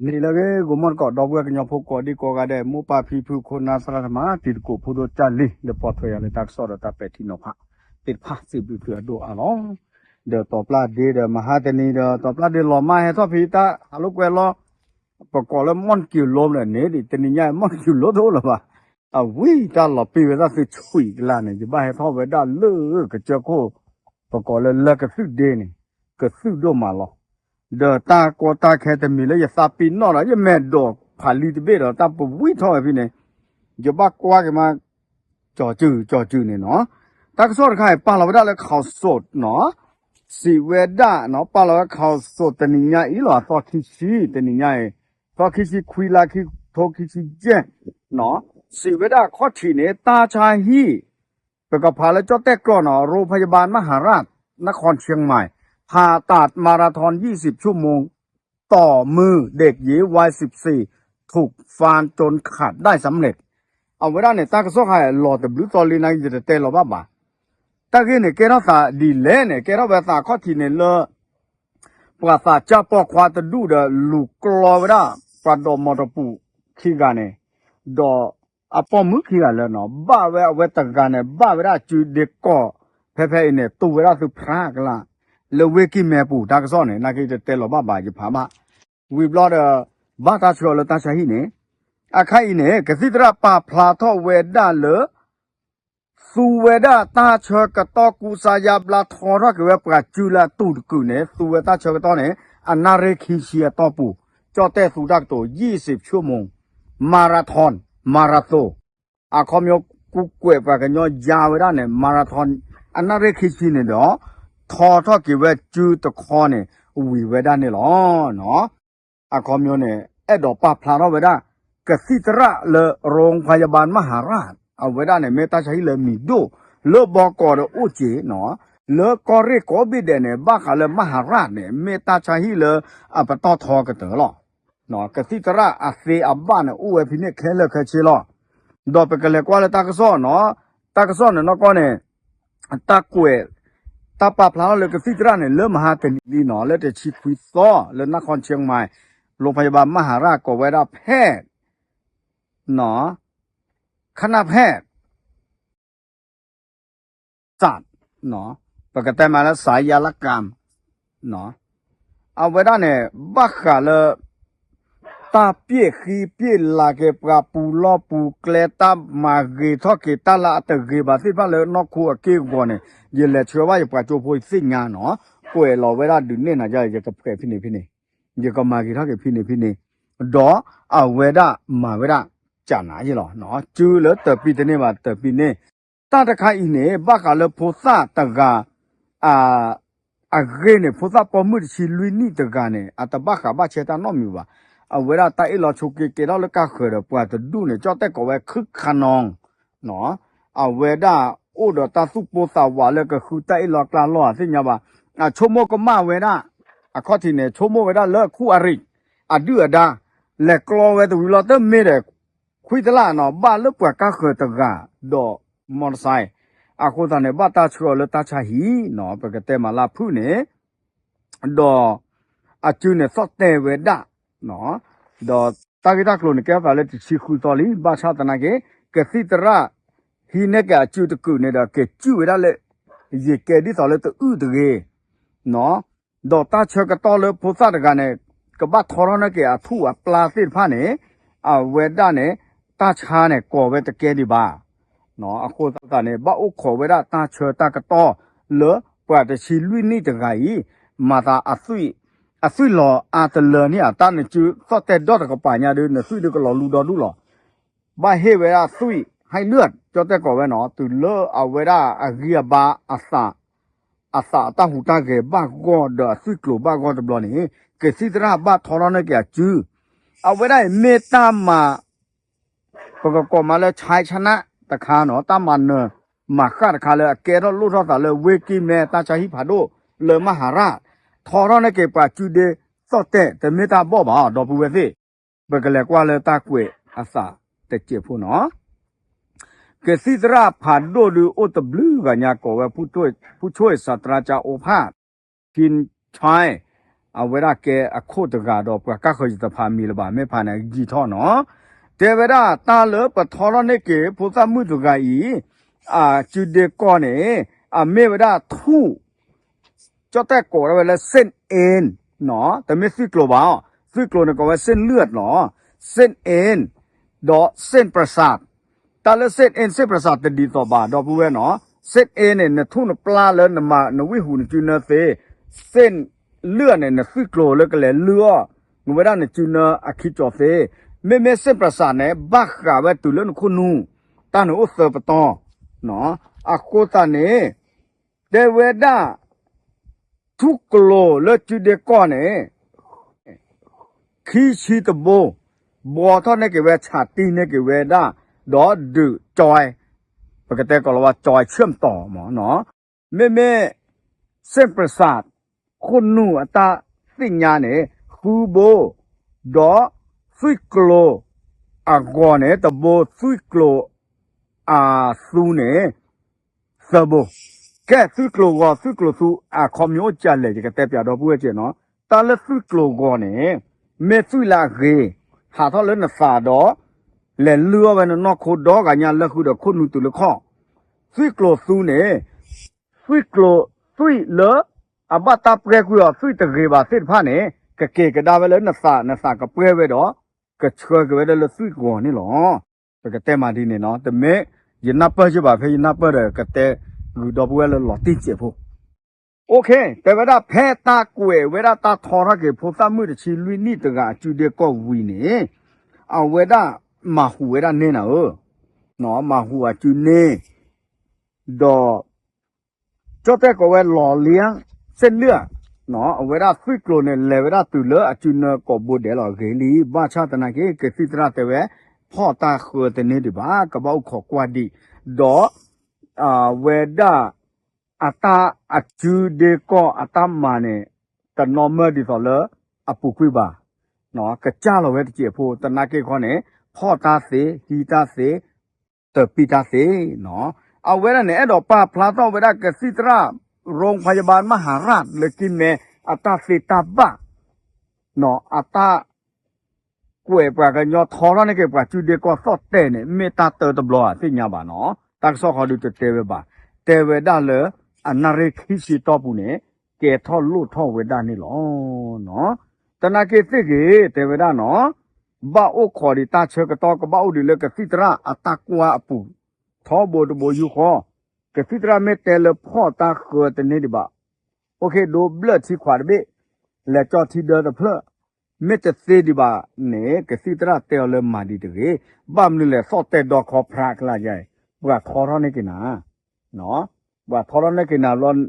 နံၤလၢအဂ့ၤ ဂီၤမီၢ်တကိး ဒီပုၢ်ဝဲၢ်ကညီဖိကိးဒံကိးဂၤဒဲး မိၢ်ပၢ်ဖံဖု ခိၣ်နၢ်သရၣ်သမါ တံၤသကိးဖိဒိၣ်ကၢ်လံၤ လၢပိာ်ထွဲယၤလၢတၢ်ကစီၣ်ဒီးတၢ်ပဲာ်ထံနီၤဖးသ့ၣ်တဖၣ် စံးဘျုးဖုအဒိၣ်အါလီၤ. ဒီးတီၤပျၢ်ဒ့ဒီးမဟါတနံၤဒီး တီၤပျၢ်ဒ့လီၤမၢ်ဟဲထီၣ်ဖဲတၢ်ဟးလိာ်ကွဲလီၤ ပကိးလၢ မီၢ်ကၠူၤလိန့ၣ်န့ၣ် တနံၤညါ မီၢ်ကၠူၤလိတအိၣ်လၢၤဘၣ်. အဝံၤတၢ်လီၤပံာ်ဝဲဒၣ်သုဆှံကလါန့ၣ် ယဘၣ်ဟဲထီၣ်ဝဲဒၣ်လၢကစၢၢ်ခိၣ် ပကိးလၢလၢကသုၣ်ဒ့န့ၣ် ကသုၣ်ဒိၣ်မးလီၤ. ဒီးတၢ်ကီတၢ်ခဲတမံၤလၢယသးပ့ၤနီၣ်ဒီး ယမဲာ်ဒိးဖးလံတဘ့ၣ်ဒီး တၢ်ပဝံၣ်ထီၣ်ဝဲဖဲန့ၣ် ယဘၣ်ကွၢ်က့ၤမး ကၠီၤစုၤ ကၠီၤစုၤန့ၣ်နီၤ. တၢ်ကစီၣ်တခါအံၤ ပာ်လီၤဝဲဒၣ်လၢ ข่าวสดနီၤ စံးဝဲဒၣ်နီၤ ပာ်လီၤဝဲ ข่าวสด တနံၤညါအံၤလီၤ အသီခံဆံ တနံၤညါအံၤ သီခံဆံခွံလါခံ ထိခံဆံယဲၢ်နီၤ စံးဝဲဒၣ်အခီၣ်ထံးန့ၣ် တၢ်ဆါဟံၣ် ပကဖးလၢကၠီၣ်တဲၣ်ကျိာ်နီၤ โรงพยาบาลมหาราช นครเชียงใหม่ ผ่าตัดมาราธอนยี่สิบชั่วโมง ต่อมือเด็กหญิงวัยสิบสี่ ถูกฟันจนขาดได้สำเร็จ အဝဲဒၣ်န့ၣ် တၢ်ကစီၣ်ခါအံၤ လီၤတဘျုးသီလံနာ်က့ ယတတဲလီၤဘၣ်ဘၣ်. တၢ်ဂ့ၢ်န့ၣ် ကဲထီၣ်သးဒ်လဲၣ်န့ၣ် ကဲထီၣ်ဝဲသးခီၣ်ထံးန့ၣ်လၢ ပှၤသးစၢ်ပိာ်ခွါတဒူၣ်ဒီး လူၤကျီဝဲဒၣ် ပှၤဒိးမီၤတပူၤခံဂၤန့ၣ်, ဒီးအပိာ်မုၣ်ခံဂၤလၢနီၤ ဘၣ်ဝဲအဝဲတဂၤန့ၣ် ဘၣ်ဝဲဒၣ်စုဒ့ကီး ဖဲဖဲအံၤန့ၣ် တူၢ်ဝဲဒၣ်သုဖရၣ်ကလါ လၢဝ့ၢ်ကံၢ်မဲပူၤ တၢ်ကစီၣ်န့ၣ် နာ်က့တတဲလီၤဘၣ်ဘၣ် ယဖးဘၣ် ဝံၤဘျီဒီး ဘၣ်တၢ်ဆှၢအီၤလၢတၢ်ဆါဟံၣ်န့ၣ်, အခါအံၤန့ၣ် ကသံၣ်သရၣ်ပာ်ဖျါထီၣ်ဝဲဒၣ်လၢ သူဝဲဒၣ်တၢ်ဆၢကတီၢ်ကူစါယါဘျါ ထီထီၣ်က့ၤဝဲပှၤစုလၢအတူၢ်တကုာ်န့ၣ် သူဝဲတၢ်ဆၢကတီၢ်န့ၣ် အနၣ်ရံၣ်ခံဆံအတီၢ်ပူၤ ကၠီၣ်တဲၣ်သူတၢ်ကတိၤ ยี่สิบชั่วโมง marathon marathon အခီပညီ ကူကွဲးပှၤကညီယါဝဲဒၣ်န့ၣ် marathon အနၣ်ရံၣ်ခံဆံန့ၣ်ဒီး ထီထီၣ်က့ၤဝဲစုတခီန့ၣ် ဝံၤဝဲဒၣ်န့ၣ်လီၤ. အခီပညီန့ၣ် အဲၣ်ဒိးပာ်ဖျါထီၣ်ဝဲဒၣ် ကသံၣ်သရၣ်လၢ โรงพยาบาลมหาราช အဝဲဒၣ်န့ၣ် မ့ၢ်တၢ်ဆါဟံၣ်လၢမံၤဒိၣ် လၢဘီကီးဒီးအိၣ်က့ၤနီၤ လၢကီၢ်ရ့ၣ်ကိးဘ့ၣ်ဒဲးန့ၣ် ဘၣ်ဃးလၢ မဟၤရၣ်န့ၣ် မ့ၢ်တၢ်ဆါဟံၣ်လၢအပတီၢ်ထီကတၢၢ်လီၤ. ကသံၣ်သရၣ်အသ့အဘၣ်န့ၣ် အိၣ်ဝဲဖဲန့ၣ်ခဲလၢာ်ခဲဆ့လီၤ. ဒီးပကလဲၤကွၢ်လၢတၢ်ကစီၣ်နီၤ, တၢ်ကစီၣ်န့ၣ်နီၢ်ကီၢ်န့ၣ် တၢ်ကွဲး တၢ်ပာ်ဖျါထီၣ်လၢကသံၣ်သရၣ်န့ၣ် လၢမဟါတနံၤလံနီၤ လၢတဆံခွံသီ လၢ นครเชียงใหม่ โรงพยาบาลมหาราช ကိးဝဲဒၣ် แพทย์ คณะแพทย์ ศาสตร์ ပကတဲမးလၢ ศัลยกรรม အဝဲဒၣ်န့ၣ် ဘၣ်ဃးလၢ တၢ်ပျဲၢ်ဃံပျဲၢ်လၤက့ၤ ပှၤပူၤလီၢ်ပူၤကျဲ တၢ်မၤဂ့ၤထီၣ်က့ၤ တၢ်လၢအတဂ့ၤဘၣ်သ့ၣ်တဖၣ်လၢနီၢ်ခိအက့ၢ်အဂီၤန့ၣ် ယလဲၤဆှၢဘၣ်ယပှၤကၠိဖိသ့ၣ်ညါနီၤ ကွဲးလီၤဝဲဒၣ်ဒုးနဲၣ်နၤယါ ယကဖှဲးဖဲန့ၣ်ဖဲန့ၣ် ယကမၤဂ့ၤထီၣ်က့ၤဖဲန့ၣ်ဖဲန့ၣ် ဒီးအဝဲဒၣ်မၤဝဲဒၣ် ကနၤယ့လီၤ စုလၢတပံတန့ၢ်ဘၣ် တပံန့ၣ် တၢ်တခါအံၤန့ၣ် ဘၣ်ဃးလၢဖိသၣ်တဂၤ အဂ့ၢ်န့ၣ် ဖိသၣ်ပိာ်မုၣ်တဆံလွံၢ်နံၣ်တဂၤန့ၣ် အတဘၣ်ဃးဘၣ်ဆဲတၢ်နီတမံၤဘၣ်. အဝဲဒၣ်တၢ်အ့ၣ်လိာ်ဆိးက့ကဲထီၣ်လၢကါဃၢၤဒီးပှၤတဒူၣ်န့ၣ် ကၠီၣ်တဲၣ်ကိးဝဲ ခုခါနီၤ အဝဲဒၣ်အိၣ်ဒီးတၢ်သူၣ်ပိၢ်သးဝးလၢကဃုတၢ်အ့ၣ်လိာ်ကျါလိာ်အသ့ၣ်ညါဘၣ်. အဆိကမိၣ်ကမၣ်ဝဲဒၣ် အခီၣ်ထံးန့ၣ် ဆိကမိၣ်ဝဲဒၣ်လၢ คู่อริ အဒုၣ်အဒါ လဲၤကျီဝဲတဝံၤလီၤ တမ့ၢ်ဒီး ခွံတလၢ်နီၤ ဘၣ်လၢပှၤကါဃၢၤတဂၤ ဒီး မီၢ်တစဲး အဃိသတးန့ၣ် ဘၣ်တၢ်ဆှၢအီၤလၢတၢ်ဆါဟံၣ်နီၤ ပကတဲမးလၢအဖုၣ်န့ၣ် ဒီးအစုန့ၣ်သီၣ်တဲာ်ဝဲဒၣ် ဒီးတၢ်ဂ့ၢ်တၢ်ကျိၤန့ၣ် ကဲထီၣ်သးလၢတဆံဃုသီလံ ဘၣ်ဆၣ်သနာ်က့ ကသံၣ်သရၣ် ဟံးန့ၢ်က့ၤအစုတကုာ်န့ၣ်ဒီး က့ၤစုၣ်ဝဲဒၣ်လၢ ယကဲဒ်သိးလၢတအုၣ်တဂ့ၤ ဒီးတၢ်ဆၢကတီၢ်လၢဖိသၣ်တဂၤန့ၣ် ကဘၣ်ထီထီၣ်န့ၢ်က့ၤအထူၣ်အပျါသ့ၣ်တဖၣ်န့ၣ် အဝဲဒၣ်န့ၣ် တၢ်ဆါန့ၣ်ကိးဝဲတကဲဒံးဘၣ် အဃိသတးန့ၣ် ဘၣ်အိၣ်ခိးဝဲဒၣ်တၢ်ဆၢတၢ်ကတီၢ်လၢပှၤတဆံလွံၢ်နံၣ်တဂၤအံၤ မၤသး အသွံၣ်လီၤအါတလၢန့ၣ် အတၢ်နစုသီၣ်တဲာ်ဒီတကပၤညါဒီး နသွံၣ်ဒုးကလီၤလူဒီဒူၣ်လီၤ ဘၣ်ဟ့ၣ်ဝဲဒၣ်သွံၣ် ဟဲလၢာ် ကၠီၣ်တဲၣ်ကိးဝဲနီၤ တုၤလၢအဝဲဒၣ်အဂံၢ်အဘါအသး အသးအတၢ်ဟူးတၢ်ဂဲၤဘၣ်ဂီၢ်ဒီးအသွံၣ်ကျိၤဘၣ်ဂီၢ်တဘျီန့ၣ် ကသံၣ်သရၣ်ဘၣ်ထီထီၣ်န့ၢ်က့ၤအစု အဝဲဒၣ်အံၤမ့ၢ်တၢ်မၤ ပကကိးမးလၢ ชัยชนะ တခါနီၤ တၢ်မၤနၢၤမၤဃၣ်တခါလၢအကဲထီၣ်လိၣ်ထီၣ်သးလၢ ဝ့ၢ်ကံၢ်မဲတၢ်ဆါဟံၣ်ဖးဒိၣ်လၢမဟၤရၣ် ထီထီၣ်န့ၢ်က့ၤပှၤစုဒ့သီၣ်တဲာ် တမ့ၢ်တၢ်ဘီၣ်ဘၣ် ဒီပုၢ်ဝဲၢ်သ့ၣ် ပကလဲၤကွၢ်လၢတၢ်ကွဲးအသးတစဲးဖိနီၤ ကသံၣ်သရၣ်ဖးဒိၣ်ဒုးအိၣ်တဘျုးဂၤညါကိးဝဲ ผู้ช่วยศาสตราจารย์โอภาส ชินชัย အဝဲဒၣ်ကဲအခိၣ်တဂၤဒီးပှၤကၢ်ဃၢၤယတဖးမံၤလၢၤဘၣ် မ့ၢ်ဖးန့ၣ် အဂံၢ်ထီၣ်နီၤ. တဲဝဲဒၣ်တၢ်လၢပထီထီၣ်န့ၢ်က့ၤဖိသၣ်မုၣ်တဂၤအံၤ အစုဒ့ကီၢ်န့ၣ် အမ့ၢ်ဝဲဒၣ်ထူၣ် ကၠီၣ်တဲၣ်ကိးဒၣ်ဝဲလၢ เส้นเอ็น နီၤ, တမ့ၢ်သွံၣ်ကျိၤဘၣ်, သွံၣ်ကျိၤန့ၣ်ကိးဝဲ เส้นเลือด နီၤ, เส้นเอ็น ဒီး เส้นประสาท တၢ်လၢ เส้นเอ็น เส้นประสาท တဒ်သိးဘၣ် ဒီပုၢ်ဝဲၢ်နီၤ. เส้นเอ็น န့ၣ် နထူၣ်နပျၢ်လၢနမၤနဝံၢ်ဟူးနစုနၢသ့, เส้นเลือด န့ၣ် နသွံၣ်ကျိၤလၢကလဲၤလုၢ်အီၣ် ဝဲဒၣ်နစုနၢအခံကၠီၤသ့, မ့မ့ၢ် เส้นประสาท န့ၣ် ဘၣ်ဃးဝဲတုၤလၢနခိၣ်နူာ်, တၢ်န့ၣ်အိၣ်သၢပတီၢ် အဃိသတးန့ၣ် တဲဝဲဒၣ် ထူၣ်ကျိၤလၢစုဒ့ကီၢ်န့ၣ် ခံဆံတဘိ, ဘှီထီၣ်န့ၢ်က့ၤဝဲ ဆးတံၢ်န့ၢ်က့ၤဝဲဒၣ်, ဒီးဒုးကၠီ, ပကတဲကိးလီၤဝဲ ကၠီဆၢၣ်မတီၤမး, မ့မ့ၢ် เส้นประสาท ခိၣ်နူာ်အတၢ်သ့ၣ်ညါန့ၣ် ဃုဘိ, ဒီးသွံၣ်ကျိၤအဂီၤန့ၣ် တဘိ, သွံၣ်ကျိၤအသူန့ၣ် သၢဘိ, ကဲသွံၣ်ကျိၤဂီၤ သွံၣ်ကျိၤသူ အခီပညီအိၣ်ကလဲၣ် ယကတဲပျးဒီပုၢ်ဝဲၢ်က့နီၤ. တၢ်လၢသွံၣ်ကျိၤဂီၤန့ၣ် မ့ၢ်သွံၣ်လၢအဂ့ၤ ဟးထီၣ်လၢနသးဒီး လဲၤလုၢ်အီၣ်ဝဲနနီၢ်ခိဒီဂၤညါ လၢဃုာ်ဒီးခိၣ်နူာ်တုၤလၢခီၣ်, သွံၣ်ကျိၤသူန့ၣ် သွံၣ်ကျိၤ သွံၣ်လၢအဘၣ်တၢ်ပှဲၤကွံာ်အီၤ သွံၣ်တဂ့ၤဘၣ်သ့ၣ်တဖၣ်န့ၣ် ကက့ၤကဒါဝဲလၢနသး နသးကပှဲၤဝဲဒီး ကဆှၢက့ၤဝဲဒၣ်လၢသွံၣ်ဂီၤန့ၣ်လီၤ. ပကတဲမးဒ်န့ၣ်နီၤ, တမ့ၢ်ယနၢ်ပၢၢ်က့ဘၣ် ဖဲယနၢ်ပၢၢ်ဒီး ကတဲဂုာ်ဒီပုၢ်ဝဲၢ်လၢလီၤတံၢ်စဲးဖိ အိၣ်ခ့, တဲဝဲဒၣ်ဖဲတၢ်ကွဲးဝဲဒၣ်တၢ်ထီထီၣ်က့ၤဖိသၣ်မုၣ်တဆံလွံၢ်နံၣ်တဂၤအစုဒ့ကီၢ်ဝံၤန့ၣ်, အဝဲဒၣ်မၤဟူးဝဲဒၣ်န့ၢ်နၤဧၢ, မၤဟူးအစုန့ၢ်, ဒီး ကၠီၣ်တဲၣ်ကိးဝဲလီၤလံ เส้นเลือด, အဝဲဒၣ်သွံၣ်ကျိၤန့ၣ် လဲၤဝဲဒၣ်တုၤလၢအစုနၢကိးဘိဒဲးလီၤဂ့ၤလံ, ဘၣ်ဆၣ်သနာ်က့ ကသံၣ်သရၣ်တဲဝဲ ဖီၣ်တၢ်ဃၢတန့ၢ်ဒံးဘၣ် ကဘၣ်အိၣ်ခိးကွၢ်ဒံး, ဒီး အဝဲဒၣ် အတၢ်အစုဒ့ကီၢ်အတၢ်မၤန့ၣ် တနီၤမၢဒ်သိးလၢအပူၤကွံာ်ဘၣ်, ကစၢ်လီၤဝဲတစဲးဖိ သနာ်က့ခီန့ၣ် ဖီၣ်တၢ်သ့ ဟံးတၢ်သ့ တပံတၢ်သ့နီၤ, အဝဲဒၣ်န့ၣ် အဲၣ်ဒိးပာ်ဖျါထီၣ်ဝဲဒၣ်ကသံၣ်သရၣ် โรงพยาบาลมหาราช လၢကံၢ်မဲ အတၢ်သ့တၢ်ဘၣ် အတၢ်ကွဲးပှၤကညီထီထီၣ်န့ၢ်က့ၤပှၤစုဒ့ကီၢ်သီၣ်တဲာ်န့ၣ် မ့ၢ်တၢ်တၢတဘျီဧါ သ့ၣ်ညါဘၣ်နီၤ, တၢ်ကစီၣ်ဃီဒုးတတဲဝဲဘၣ်, တဲဝဲဒၣ်လၢ အနၣ်ရံၣ်ခံဆံတီၢ်ပူၤန့ၣ် ကဲထီၣ်လိၣ်ထီၣ်ဝဲဒၣ်န့ၣ်လီၤ. သနာ်က့သ့ၣ်ဂ့ၤ တဲဝဲဒၣ်နီၤ, ဘၣ်အိၣ်ခိးဒံးတၢ်ဆၢကတီၢ် ကဘၣ်အိၣ်ဒံးလၢကသံၣ်သရၣ်အတၢ်ကွၢ်အပူၤ ထီဘိတဘိယူၢ်ဃီ, ကသံၣ်သရၣ်မ့ၢ်တဲလၢဖီၣ်တၢ်ဃၢတန့ၢ်ဒံးဘၣ်, အိၣ်ခ့ ဒိးဘျၢၣ်ထံခွးတဘ့ၣ်, လဲၤကၠီထံဒၢတဖျၢၣ်, မ့ၢ်တသ့ဒံးဘၣ်န့ၣ် ကသံၣ်သရၣ်တဲအီၤလၢမၤဒံးတဂ့ၤ, ဘၣ်မနုၤလဲၣ် သီၣ်တဲာ်ဒီခီဖရးကလါယါအံၤ ပှၤထီထီၣ်န့ၢ်က့ၤနၤ ပှၤထီထီၣ်န့ၢ်က့ၤနၤလီၤ,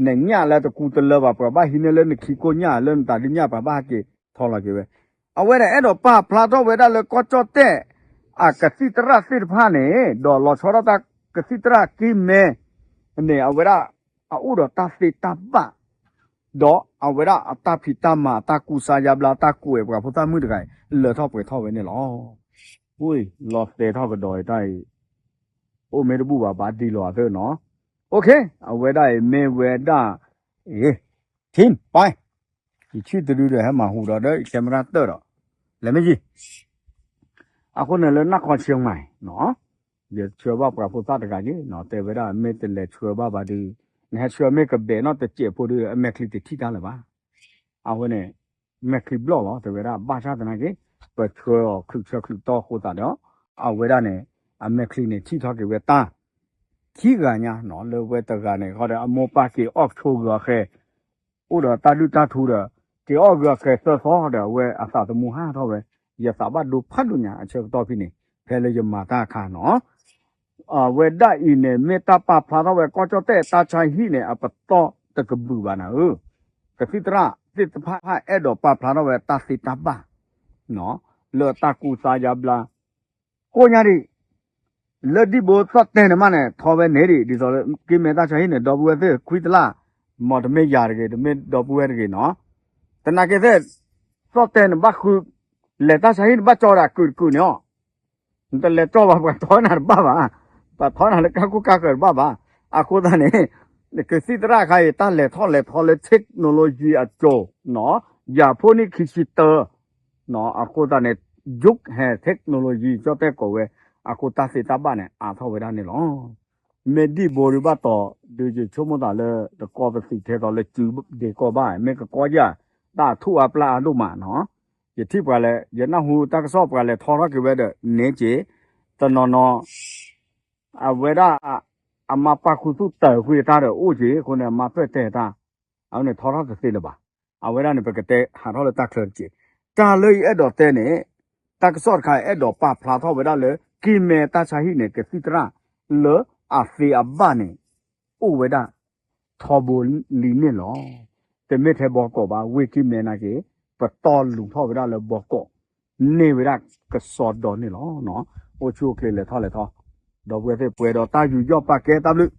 နညၣ်လၢတကူတလၢဘၣ် ပှၤဘၣ်ဟံးန့ၢ်လၢနခံကိညၣ်လၢနသးဒုညၣ် ပှၤဘၣ်ဟဲက့ၤထီလီၤက့ၤဝဲ, အဝဲဒၣ်အဲၣ်ဒိးပာ်ဖျါထီၣ်ဝဲဒၣ်လၢကီၢ်ကၠီၣ်တဲၣ် အကသံၣ်သရၣ်သ့ၣ်တဖၣ်န့ၣ် ဒီးလီၤဆီဒၣ်တၢ်ကသံၣ်သရၣ်ကံၢ်မဲ န့ၣ် အဝဲဒၣ်အအိၣ်ဒီးတၢ်သ့တၢ်ဘၣ် ဒီးအဝဲဒၣ်အတၢ်ဖံးတၢ်မၤ အတၢ်ကူစါယါဘျါ တၢ်ကွဲးပှၤဖိသၣ်မုၣ်တဂၤအံၤ လၢထီၣ်ပှဲၤထီၣ်ဝဲန့ၣ်လီၤ. လီၤသဲးထီၣ်ကဒီးအံၤတၢ်အံၤ အိၣ်မ့ၢ်တဘူၣ်ဘၣ် ဘၣ်ဒံးလီၤအသၢနီၤ. အိၣ်ခ့ အဝဲဒၣ်အံၤမ့ၢ်ဝဲဒၣ် အ့ ထံၣ်ပၢ် ယဆံၣ်တဒုဒီးဟဲမၤဟူးဒီးဒီး camera တၢၢ်ဒီး လဲၤမ့ၢ်ယံၤ အဃိန့ၣ်လၢနၢ်ခီဆၢမးနီၤ ယဆှၢဘၣ်ပှၤဖိသၣ်တဂၤက့ၤနီၤ တဲဝဲဒၣ်မ့ၢ်တလဲၤဆှၢဘၣ်ဘၣ်ဒုး နဟဲဆှၢမ့ၢ်ကဘဲးနီၣ်တစဲးဖိဒုး အမဲာ်ချံတထံၣ်တၢ်လၢၤဘၣ်. အဃိန့ၣ် မဲာ်ချံဘျီၣ်လီၤ တဲဝဲဒၣ် ဘၣ်ဆၣ်သနာ်က့ ပဆှၢအီၤချုးဆၢချုးတီဃိသးဒီး အဝဲဒၣ်န့ၣ် အမဲာ်ချံန့ၣ်ထံၣ်ထီၣ်က့ၤဝဲတၢ် ခံဂၤညါနီၤ လၢဝဲတဂၤန့ၣ် ဃီဒီးအမိၢ်ပၢ်က့ၤအီၣ်ဆိဂုၤအဃဲၤ အိၣ်ဒီးတၢ်ဒုၣ်တၢ်ထူဒီး က့ၤအီၣ်ဂုၤအဃဲၤသၢသီဒီး အဝဲအသးသမူဟးထီၣ်ဝဲ ယသးဘၣ်ဒိဖးဒိၣ်ညါအဆၢကတီၢ်ဖဲန့ၣ် ဖဲလၢယမၤတၢ်အခါနီၤ အဝဲဒၣ်အံၤန့ၣ် မ့ၢ်တၢ်ပာ်ဖျါထီၣ်ဝဲ ကီၢ်ကၠီၣ်တဲၣ်တၢ်ဆါဟံၣ်န့ၣ် အပတီၢ်တကဘုးဘၣ်နၤဧၢ, ကသံၣ်သရၣ်သ့ၣ်တဖၣ်အဲၣ်ဒိးပာ်ဖျါထီၣ်ဝဲတၢ်သ့တၢ်ဘၣ် လၢတၢ်ကူစါယါဘျါ ကိညါဒံး လၢဒံၣ်ဘိသီၣ်တဲာ်န့ၣ်မးန့ၣ် ထီဝဲန့ၣ်ဒံး ဒ်သိးလၢက့မဲာ်တၢ်ဆါဟံၣ်န့ၣ် ဒီပုၢ်ဝဲၢ်သ့ၣ်ခွံတလၢ်, မ်တမ့ၢ်ယၤတဂ့ၤ တမ့ၢ်ဒီပုၢ်ဝဲၢ်တဂ့ၤနီၤ, သနာ်က့သ့ၣ် သီၣ်တဲာ်န့ၣ်ဘၣ်ဃု လဲၤတၢ်ဆါဟံၣ်န့ၣ် ဘၣ်ကၠီဒၣ်ကုာ်တကုာ်န့ၣ်အီၤ နတလဲၤကၠီဘၣ် ပှၤထီနၤတဘၣ်ဘၣ်, ပှၤထီနၤလၢကါခိၣ်ကါဃၢၤတဘၣ်ဘၣ်, အဃိသတးန့ၣ် ကသံၣ်သရၣ်ခါအံၤ တၢ်လဲၤထီၣ်လဲၤထီလၢ technology အစိၤ, ယၤဖိနံၣ်ခံဆံတၢ, အဃိသတးန့ၣ် ယုၢ်ဟဲ technology ကၠီၣ်တဲၣ်ကိးဝဲ, အဃိတၢ်သ့တၢ်ဘၣ်န့ၣ် အါထီၣ်ဝဲဒၣ်န့ၣ်လီၤ. မ့ၢ်ဒံၣ်ဘိဒံးဘၣ်တီၤ ဒုးယဆိကမိၣ်သးလၢ တကီပသံးထဲသိးလၢစုဒ့ကီၢ်ဘၣ် မ့ၢ်ကကီယၢ် တၢ်ထူၣ်အါပျၢ်အါဒိၣ်မးနီၤ. ယထံၣ်ပှၤလဲၤ ယနၢ်ဟူတၢ်ကစီၣ်ပှၤလဲၤထီထီၣ်က့ၤဝဲဒီး န့ၣ်က့ၤ တနီၤနီၤ အဝဲဒၣ် အမါပာ်ခူသူၣ်တၢၤကွံာ်တၢ်ဒီးအိၣ်က့ၤအဃိန့ၣ် အမါပၢၢ်တဲတၢ် အဝဲန့ၣ်ထီထီၣ်တသ့လၢၤဘၣ်. အဝဲဒၣ်န့ၣ် ပကတဲဟးထီၣ်လၢတၢ်ချၢတက့ၢ်. တၢ်လၢယအဲၣ်ဒိးတဲန့ၣ် တၢ်ကစီၣ်တခါအဲၣ်ဒိးပာ်ဖျါထီၣ်ဝဲဒၣ်လၢ ကံၢ်မဲတၢ်ဆါဟံၣ်န့ၣ် ကသံၣ်သရၣ်လၢအသ့အဘၣ်န့ၣ် အိၣ်ဝဲဒၣ် ထီဘိလံန့ၣ်လီၤ. တမ့ၢ်ထဲဘီကီးဘၣ် ဝ့ၢ်ကံၢ်မဲနာ်က့ၤ ပတီၢ်လူၤထီၣ်ဝဲဒၣ်လၢဘီကီး န့ၢ်ဝဲဒၣ်ကစီဒီန့ၣ်လီၤ. အိၣ်ဆူၣ်အိၣ်ချ့လဲၤထီၣ်လဲၤထီ, ဒီပုၢ်ဝဲၢ်သ့ၣ်ပှဲၤဒီးတၢ်ယူးယီၣ်ပာ်ကဲတၢ်ဘျုး